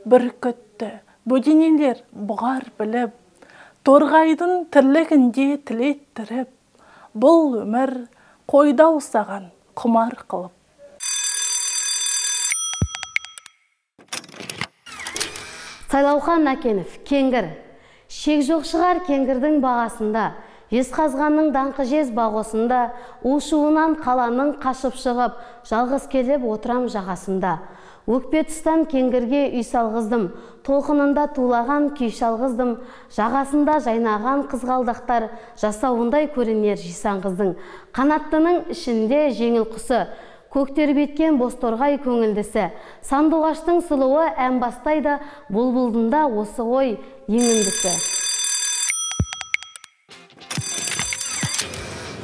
бүркітті бөденелер бұғар біліп, торғайдың тірлігінде тілеттіріп, бұл өмір қойдау саған құмар қылып. Сайлаухан Нәкенов, кеңгір. Шек жоқ шығар кеңгірдің бағасында, Жезқазғанның даңқы жез бағосында, у-шуынан қаланың қашып шығып, жалғыз келіп отырам жағасында. Өкпе тұстан кеңгірге үй салғыздым, толқынында тулаған күй шалғыздым, жағасында жайнаған қызғалдақтар, жасауындай көрінер жисан қыздың. Қанаттының ішінде жеңіл құсы, көктербеткен бозторғай көңілдісі. Сандуғаштың сұлуы ән бастайды, бұлбұлдында осы ғой еңіндісі.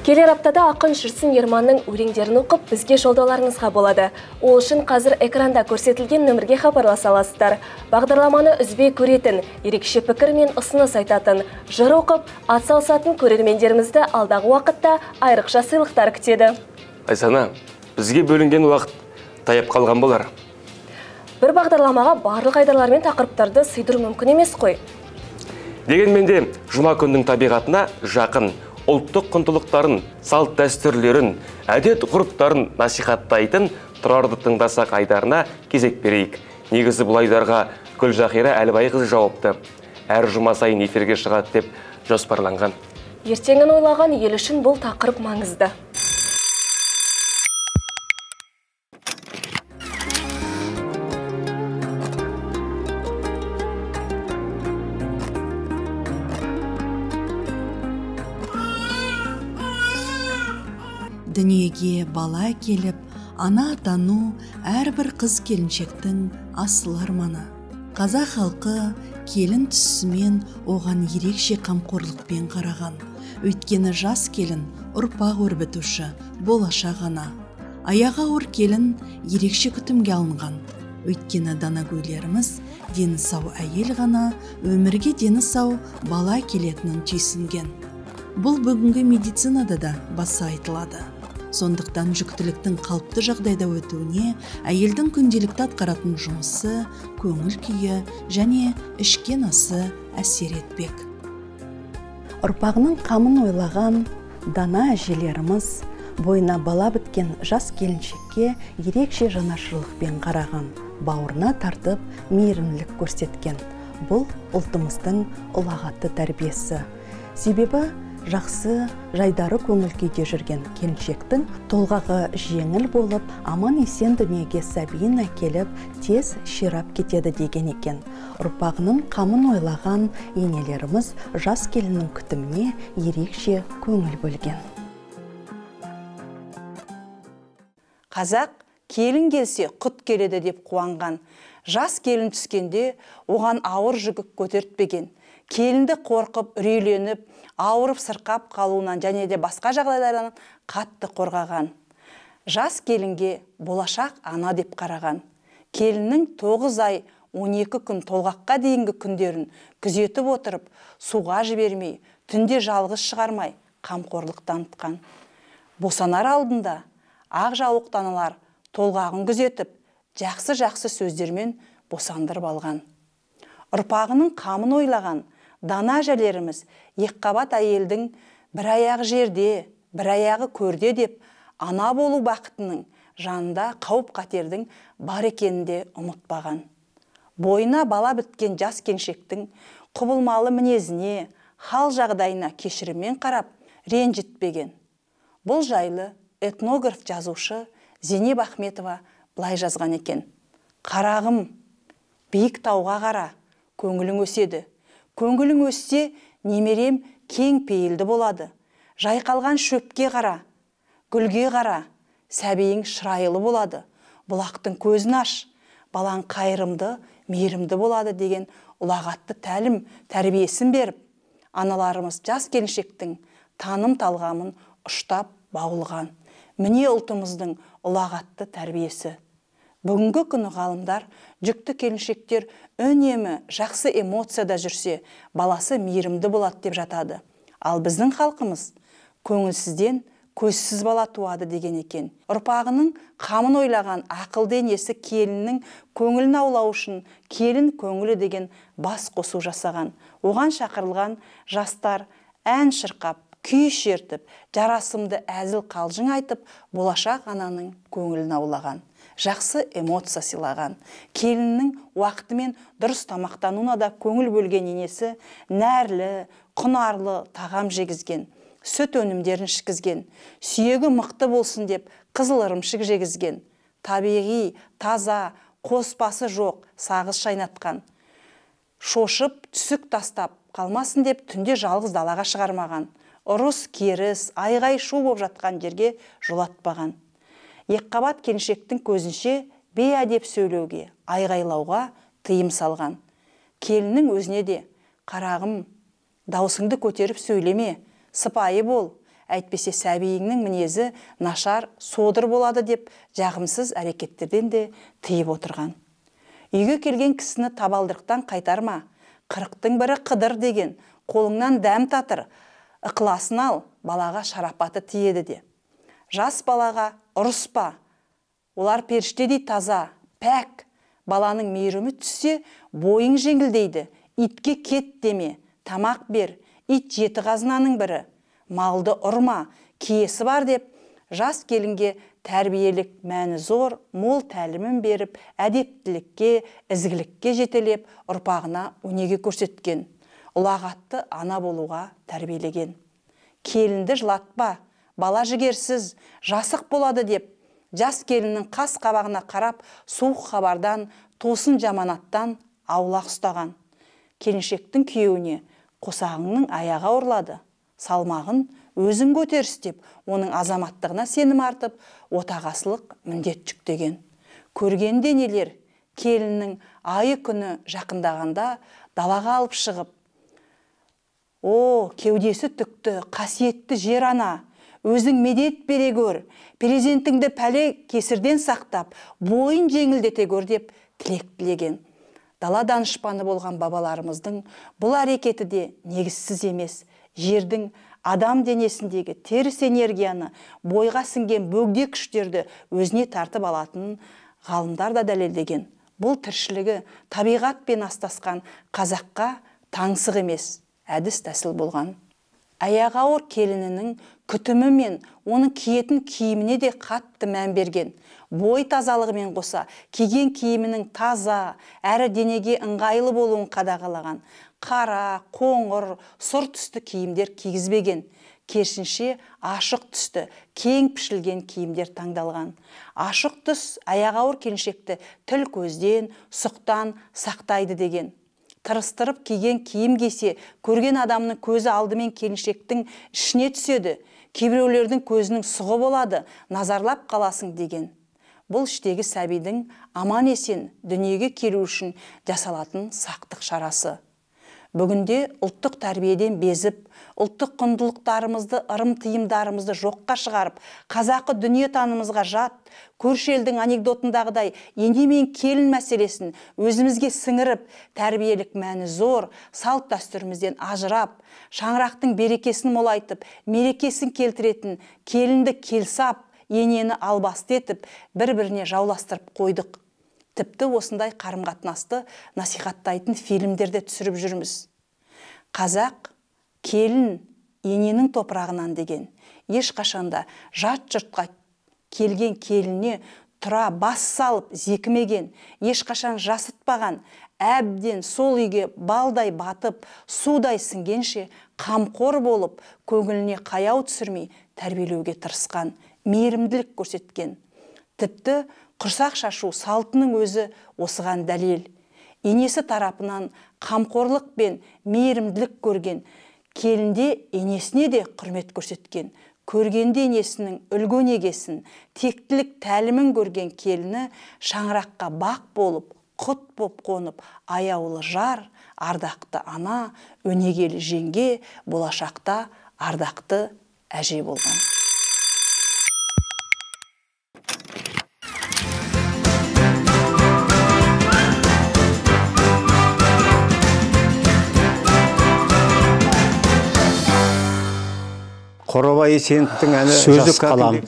Келер аптада ақын Жүрсін Ерманның өлеңдерін оқып, бізге жолдауларыңызға болады. Ол үшін қазір экранда көрсетілген нөмірге хабарласа аласыздар. Бағдарламаны үзбей көретін, ерекше пікір мен ұсыныс айтатын, жыр оқып, ат салысатын көрермендерімізді алдағы уақытта айрықша сыйлықтар күтеді. Айсана, бізге бөлінген уақыт таяп қалған болар. Бір бағдарламаға барлық айдарлар мен тақырыптарды сыйдыру мүмкін емес қой. Дегенмен де жұма күннің табиғатына жақын, ұлттық құндылықтарын, салт дәстүрлерін, әдет ғұрыптарын насихаттайтын Тұрарды тыңдасақ айдарына кезек берейік. Негізі бұл айдарға Гүлжахира Әлібайқызы жауапты. Әр жұма сайын эфирге шығады деп жоспарланған. Ертеңін ойлаған ел үшін бұл тақырып маңызды. Дүниеге бала келіп, ана атану әрбір қыз келіншектің асыл арманы. Қазақ халқы келін түсісімен оған ерекше қамқорлықпен қараған. Өйткені жас келін ұрпақ өрбітуші, болашақ ана. Аяғы ауыр келін ерекше күтімге алынған. Өйткені данагөйлеріміз дені сау әйел ғана өмірге дені сау бала келетінін түйсінген. Бұл бүгінгі медицинада да баса айтылады. Сондықтан жүктіліктің қалыпты жағдайда өтуіне әйелдің күнделікті атқаратын жұмысы, көңіл күйі және ішкен асы әсер етпек. Ұрпағының қамын ойлаған дана әжелеріміз бойына бала біткен жас келіншекке ерекше жанашырлықпен қараған, бауырына тартып мейірімділік көрсеткен. Бұл ұлтымыздың ұлағатты тәрбиесі. Себебі жақсы, жайдары көңіл күйде жүрген келіншектің толғағы жеңіл болып, аман-есен дүниеге сәбиін әкеліп, тез ширап кетеді деген екен. Ұрпағының қамын ойлаған енелеріміз жас келіннің күтіміне ерекше көңіл бөлген. Қазақ келін келсе құт келеді деп қуанған. Жас келін түскенде оған ауыр жүк көтертпеген. Келінді қорқып, үрейленіп, ауырып сырқап қалуынан және де басқа жағдайлардан қатты қорғаған. Жас келінге болашақ ана деп қараған. Келіннің 9 ай 12 күн толғаққа дейінгі күндерін күзетіп отырып, суға жібермей, түнде жалғыз шығармай қамқорлық танытқан. Босанар алдында ақ жаулықты аналар толғағын күзетіп, жақсы-жақсы сөздермен босандырып алған. Ұрпағының қамын ойлаған дана әжелеріміз екіқабат әйелдің бір аяғы жерде, бір аяғы көрде деп ана болу бақытының жанында қауіп-қатердің бар екенін де ұмытпаған. Бойына бала біткен жас келіншектің құбылмалы мінезіне, хал жағдайына кешіріммен қарап, ренжітпеген. Бұл жайлы этнограф жазушы Зейнеп Ахметова былай жазған екен. Қарағым, биік тауға қара, көңілің өседі. Көңілің өссе, немерем кең пейілді болады. Жайқалған шөпке қара, гүлге қара, сәбиің шырайлы болады. Бұлақтың көзін аш, балаң қайырымды, мейірімді болады деген ұлағатты тәлім, тәрбиесін беріп, аналарымыз жас келіншектің таным талғамын ұштап баулыған. Міне ұлтымыздың ұлағатты тәрбиесі. Бүгінгі күні ғалымдар жүкті келіншектер үнемі жақсы эмоцияда жүрсе, баласы мейірімді болады деп жатады. Ал біздің халқымыз көңілсізден көзсіз бала туады деген екен. Ұрпағының қамын ойлаған ақылды енесі келіннің көңілін аулау үшін келін көңілі деген бас қосу жасаған. Оған шақырылған жастар ән шырқап, күй шертіп, жарасымды әзіл қалжың айтып, болашақ ананың көңілін аулаған. Жақсы эмоция сыйлаған. Келіннің уақытымен дұрыс тамақтануына да көңіл бөлген енесі нәрлі, құнарлы тағам жегізген, сүт өнімдерін ішкізген, сүйегі мықты болсын деп қызыл ырымшық жегізген, табиғи, таза, қоспасы жоқ сағыз шайнатқан, шошып, түсік тастап қалмасын деп түнде жалғыз далаға шығармаған, ұрыс, керіс, айғай шу боп жатқан жерге жолатпаған. Екіқабат келіншектің көзінше бейәдеп сөйлеуге, айғайлауға тыйым салған. Келіннің өзіне де, қарағым, даусыңды көтеріп сөйлеме, сыпайы бол, әйтпесе сәбиіңнің мінезі нашар, содыр болады деп жағымсыз әрекеттерден де тыйып отырған. Үйге келген кісіні табалдырықтан қайтарма, 40-тың бірі қыдыр деген, қолыңнан дәм татыр, ықыласын ал, балаға шарапаты тиеді де. Жас балаға ұрыспа, олар періштедей таза, пәк, баланың мейірімі түссе, бойың жеңілдейді, итке кет деме, тамақ бер, ит жеті қазынаның бірі, малды ұрма, киесі бар деп, жас келінге тәрбиелік мәні зор, мол тәлімін беріп, әдептілікке, ізгілікке жетелеп, ұрпағына өнеге көрсеткен, ұлағатты ана болуға тәрбиелеген. Келінді жылатпа, бала жігерсіз, жасық болады деп, жас келіннің қас қабағына қарап, суық хабардан, тосын жаманаттан аулақ ұстаған. Келіншектің күйеуіне қосағыңның аяғы ауырлады, салмағын өзің көтеріс деп, оның азаматтығына сенім артып, отағасылық міндет жүктеген. Көргенде нелер, келіннің айы күні жақындағанда далаға алып шығып, о, кеудесі түкті, қасиетті жер ана, өзің медет бере көр, перзентіңді пәле кесірден сақтап, бойын жеңілдете көр деп тілек тілеген. Дала данышпаны болған бабаларымыздың бұл әрекеті де негізсіз емес. Жердің адам денесіндегі теріс энергияны, бойға сіңген бөгде күштерді өзіне тартып алатынын ғалымдар да дәлелдеген. Бұл тіршілігі табиғатпен астасқан қазаққа таңсық емес, әдіс тәсіл болған. Аяғы ауыр келінінің күтімі мен оның киетін киіміне де қатты мән берген. Бой тазалығымен қоса, киген киімінің таза, әрі денеге ыңғайлы болуын қадағалаған. Қара, қоңыр, сұр түсті киімдер кигізбеген. Керісінше ашық түсті, кең пішілген киімдер таңдалған. Ашық түс аяғы ауыр келіншекті тіл көзден, сұқтан сақтайды деген. Тырыстырып киген киім кисе, көрген адамның көзі алдымен келіншектің ішіне түседі, кейбіреулердің көзінің сұғы болады, назарлап қаласың деген. Бұл іштегі сәбидің аман есен дүниеге келу үшін жасалатын сақтық шарасы. Бүгінде ұлттық тәрбиеден безіп, ұлттық құндылықтарымызды, ырым тыйымдарымызды жоққа шығарып, қазақы дүниетанымызға жат, көрші елдің анекдотындағыдай ене мен келін мәселесін өзімізге сіңіріп, тәрбиелік мәні зор, салт дәстүрімізден ажырап, шаңырақтың берекесін молайтып, мерекесін келтіретін келінді келсап, енені албасты етіп, бір-біріне жауластырып қойдық. Тіпті осындай қарым-қатынасты насихаттайтын фильмдерде түсіріп жүрміз. Қазақ келін ененің топырағынан деген. Ешқашанда жат жұртқа келген келініне тұра бас салып зекімеген, ешқашан жасытпаған, әбден сол үйге балдай батып, судай сіңгенше қамқор болып, көңіліне қаяу түсірмей тәрбиелеуге тырысқан, мейірімділік көрсеткен. Тіпті құрсақ шашу салтының өзі осыған дәлел. Енесі тарапынан қамқорлық пен мейірімділік көрген, келінде енесіне де құрмет көрсеткен. Көргенде енесінің үлгі өнегесін, тектілік тәлімін көрген келіні шаңыраққа бақ болып, құт боп қонып, аяулы жар, ардақты ана, өнегелі жеңге, болашақта ардақты әже болған. Қорабай Есеновтің әні Сөзі Жас қалам.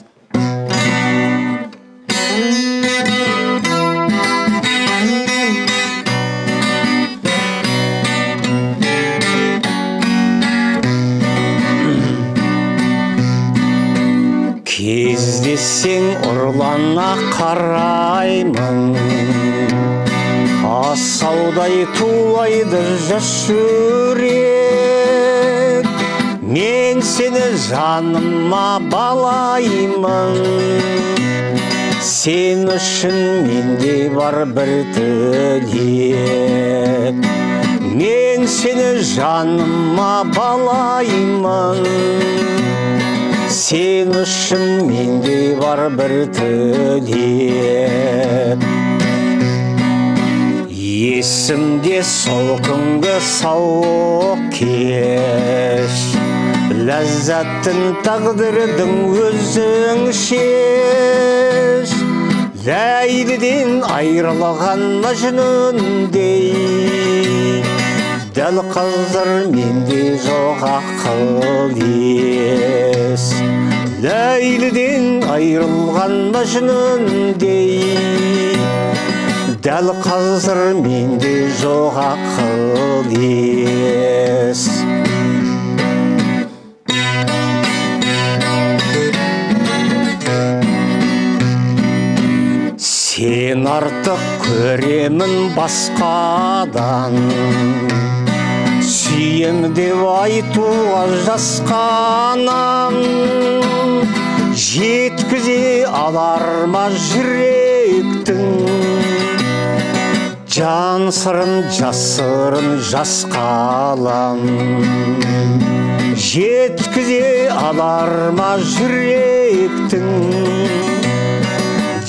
Кездессең ұрлана қараймын, асаудай тулайды жас жүрек. Мен сені жаныма балаймын, сен үшін менде бар бір тілек. Мен сені жаныма балаймын, сен үшін менде бар бір тілек. Есімде сол күнгі сауық кеш, ләззатын тағдырдың өзің шеш. Ләйліден айырылған Мәжнүндей, дәл қазір менде жоқ ақыл ес. Ләйліден айырылған Мәжнүндей, дәл қазір менде жоқ ақыл ес. Сен артық көремін басқадан, сүйем Сүйем деп айтуға жасқанам, жеткізе алар ма жүректің жан сырын, жасырын жас қалам. Жеткізе алар ма жүректің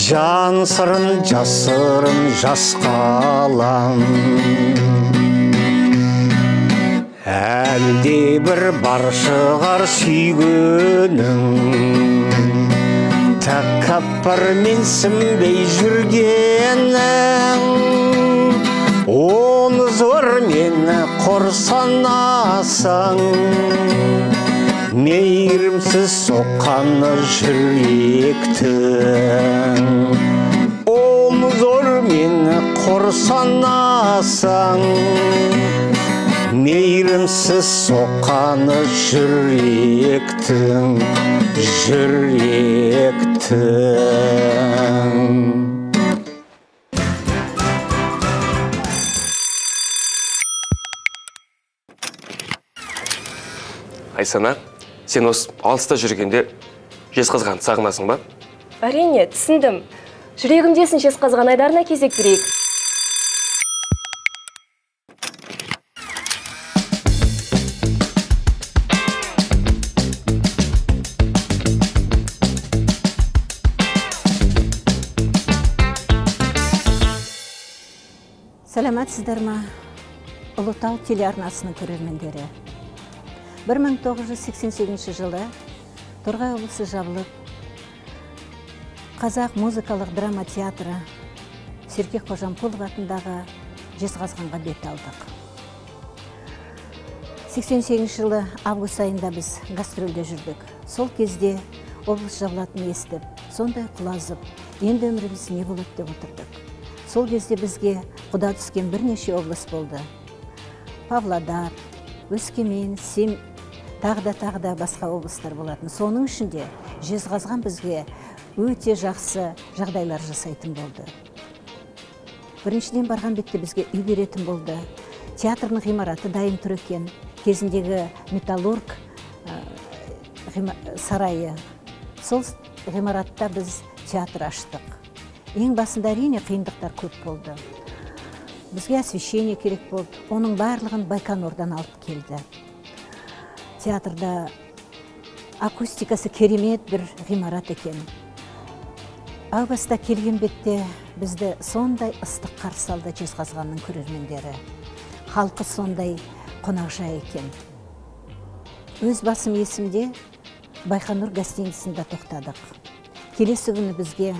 жан сырын, жасырын жас қалам. Әлде бір бар шығар сүйгенің, тәкаппар менсінбей жүргенің, оны зормен қор санасаң, мейірімсіз соққаны жүректің. Оны зормен қор санасаң, мейірімсіз соққаны жүректің, жүректің. Айсана, сен осы алыста жүргенде Жезқазғанды сағынасың ба? Әрине, түсіндім. Жүрегімдесін Жезқазған айдарына кезек берейік. Сәлеметсіздер ме, Ұлытау телеарнасының көрермендері. 1988 жылы Торғай облысы жабылып, Қазақ музыкалық драма театры Серке Қожамқұлов атындағы Жезқазғанға бет алдық. 88 жылы август айында біз гастрольде жүрдік. Сол кезде облыс жабылатынын естіп, сондай құлазып, енді өміріміз не болады деп отырдық. Сол кезде бізге құда түскен бірнеше облыс болды. Павлодар, Өскемен, Сем, тағы да басқа облыстар болатын. Соның ішінде Жезқазған бізге өте жақсы жағдайлар жасайтын болды. Біріншіден барған бетте бізге үй беретін болды. Театрның ғимараты дайын тұр екен. Кезіндегі Металлург сарайы. Сол ғимаратта біз театр аштық. Ең басында әрине қиындықтар көп болды. Бізге освещение керек болды. Оның барлығын Байқоңырдан алып келді. Театрда акустикасы керемет бір ғимарат екен. Әу баста келген бетте бізді сондай ыстық қарсы алды Жезқазғанның көрермендері. Халқы сондай қонақжай екен. Өз басым есімде Байқоңыр гостиницасында тоқтадық. Келесі күні бізге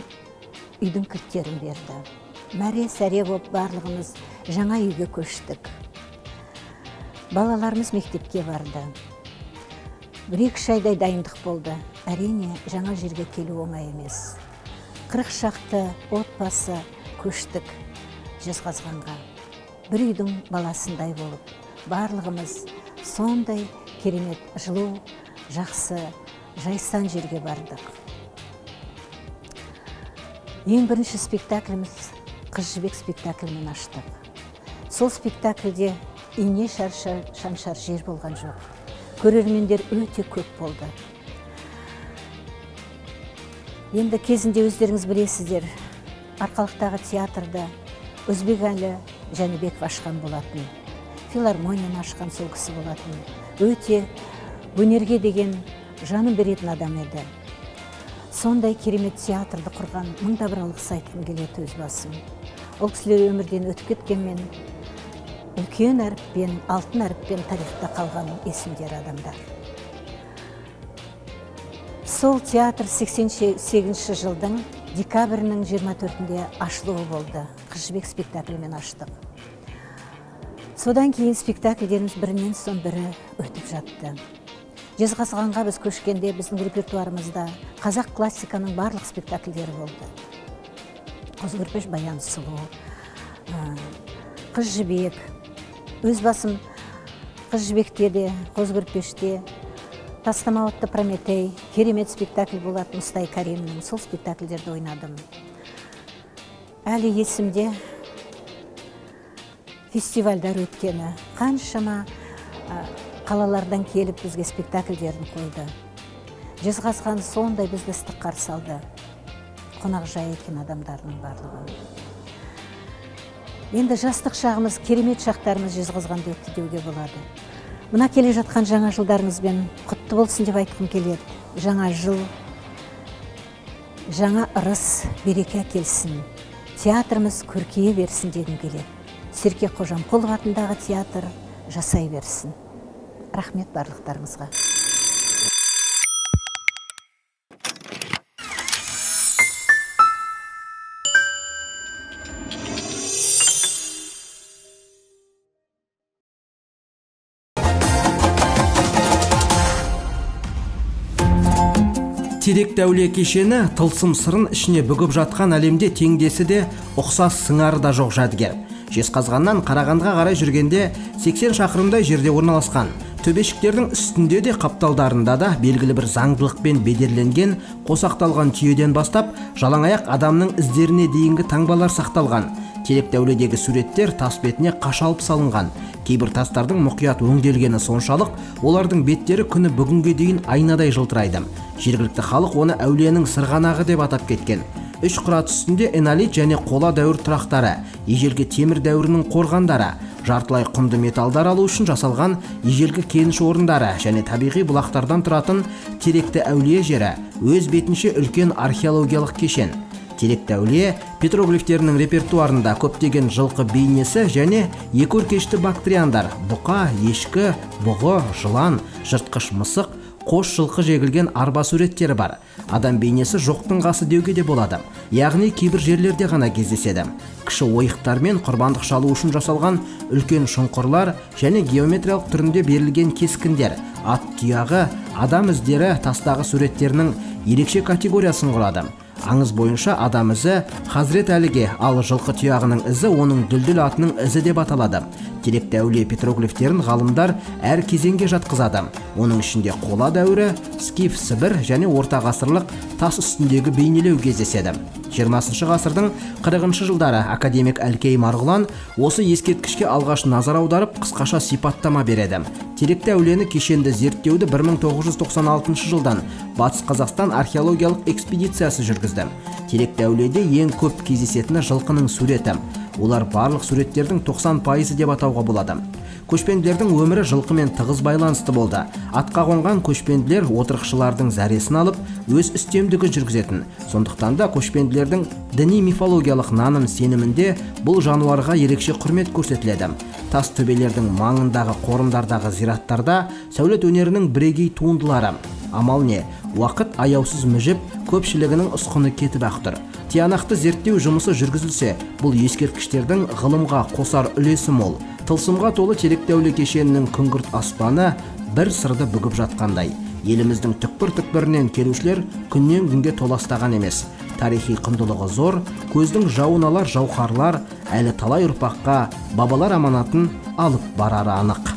үйдің кілттерін берді. Мәре-сәре боп барлығымыз жаңа үйге көштік. Балаларымыз мектепке барды. 1-2 айдай дайындық болды. Әрине, жаңа жерге келу оңай емес. 40 шақты отбасы көштік Жезқазғанға. Бір үйдің баласындай болып, барлығымыз сондай керемет жылу, жақсы, жайсан жерге бардық. Ең бірінші спектакліміз Қыз Жібек спектаклімен аштық. Сол спектакльде ине шаншар жер болған жоқ. Көрермендер өте көп болды. Енді кезінде өздеріңіз білесіздер, Арқалықтағы театрда Өзбекәлі Жәнібеков ашқан болатын. Филармонияны ашқан сол кісі болатын. Өте өнерге деген жанын беретін адам еді. Сондай керемет театрды құрған мыңда бір алғыс айтқым келеді өз басым. Ол кісілер өмірден өтіп кеткенмен, үлкен әріппен, алтын әріппен тарихта қалған есімдер адамдар. Сол театр 88 жылдың декабрінің 24-інде ашылуы болды. Қыз Жібек спектаклімен аштық. Содан кейін спектакльдеріміз бірінен соң бірі өтіп жатты. Жезқазғанға біз көшкенде біздің репертуарымызда қазақ классиканың барлық спектакльдері болды. Қозы Көрпеш, Баян сұлу, Қыз Жібек. Өз басым Қыз Жібекте де, Қозы Көрпеште, Тастама отты Прометей, керемет спектакль болатын Мұстай Каримнің, сол спектакльдерді ойнадым. Әлі есімде фестивальдар өткені, қаншама Қалалардан келіп бізге спектакльдерін қойды. Жезқазған сондай бізді ыстық қарсы алды. Қонақжай екен адамдарының барлығы. Енді жастық шағымыз, керемет шақтарымыз Жезқазғанда өтті деуге болады. Мына келе жатқан жаңа жылдарыңызбен құтты болсын деп айтқым келеді. Жаңа жыл, жаңа ырыс, береке әкелсін. Театрымыз көркейе берсін дегім келеді. Серке Қожамқұлов атындағы театр жасай берсін. Рахмет барлықтарыңызға. Теректі әулие кешені тылсым сырын ішіне бүгіп жатқан әлемде теңдесі де ұқсас сыңары да жоқ жәдігер. Жезқазғаннан Қарағандыға қарай жүргенде 80 шақырымдай жерде орналасқан. Төбешіктердің үстінде де қапталдарында да белгілі бір заңдылықпен бедерленген қосақталған түйеден бастап жалаңаяқ адамның іздеріне дейінгі таңбалар сақталған. Теректі әулиедегі суреттер тас бетіне қашалып салынған. Кейбір тастардың мұқият өңделгені соншалық, олардың беттері күні бүгінге дейін айнадай жылтырайды. Жергілікті халық оны әулиенің сырғанағы деп атап кеткен. Үш қырат үстінде энолит және қола дәуір тұрақтары, ежелгі темір дәуірінің қорғандары, жартылай құнды металдар алу үшін жасалған ежелгі кеніш орындары және табиғи бұлақтардан тұратын Теректі әулие жері өз бетінше үлкен археологиялық кешен. Теректі әулие петроглифтерінің репертуарында көптеген жылқы бейнесі және екі өркешті бактриандар, бұқа, ешкі, бұғы, жылан, жыртқыш мысық, қос жылқы жегілген арба суреттері бар. Адам бейнесі жоқтың қасы деуге де болады. Яғни кейбір жерлерде ғана кездеседі. Кіші ойықтармен құрбандық шалу үшін жасалған үлкен шұңқырлар және геометриялық түрінде берілген кескіндер, ат тұяғы, адам іздері тастағы суреттерінің ерекше категориясын құрады. Аңыз бойынша адам ізі Хазірет Әліге, ал жылқы тұяғының ізі оның дүлдүл атының ізі деп аталады. Теректі әулие петроглифтерін ғалымдар әр кезеңге жатқызады. Оның ішінде қола дәуірі, скиф, сібір және орта ғасырлық тас үстіндегі бейнелеу кездеседі. 20 ғасырдың 40 жылдары академик Әлкей Марғұлан осы ескерткішке алғаш назар аударып, қысқаша сипаттама береді. Теректі әулиені кешенді зерттеуді 1996 жылдан Батыс Қазақстан археологиялық экспедициясы жүргізді. Теректі әулиеде ең көп кездесетіні жылқының суреті. Олар барлық суреттердің 90% деп атауға болады. Көшпенділердің өмірі жылқымен тығыз байланысты болды. Атқа қонған көшпенділер отырықшылардың зәресін алып, өз үстемдігін жүргізетін. Сондықтан да көшпенділердің діни мифологиялық наным сенімінде бұл жануарға ерекше құрмет көрсетіледі. Тас төбелердің маңындағы қорымдардағы зираттарда сәулет өнерінің бірегей туындылары. Амал не, уақыт аяусыз мүжіп, көпшілігінің ұсқыны кетіп ақ тұр. Тиянақты зерттеу жұмысы жүргізілсе, бұл ескерткіштердің ғылымға қосар үлесі мол. Тылсымға толы Теректі әулие кешенінің күңгірт аспаны бір сырды бүгіп жатқандай. Еліміздің түкпір-түкпірінен келушілер күннен күнге толастаған емес. Тарихи құндылығы зор, көздің жауын алар жауһарлар әлі талай ұрпаққа бабалар аманатын алып барары анық.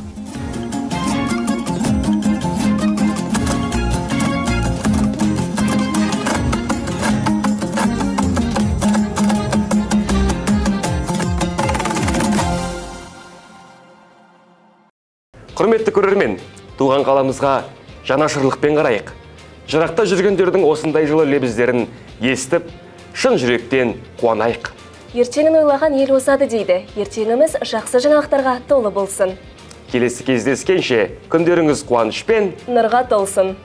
Құрметті көрермен, туған қаламызға жанашырлықпен қарайық. Жырақта жүргендердің осындай жылы лебіздерін естіп, шын жүректен қуанайық. Ертеңін ойлаған ел озады дейді. Ертеңіміз жақсы жаңалықтарға толы болсын. Келесі кездескенше күндеріңіз қуанышпен нұрға толсын.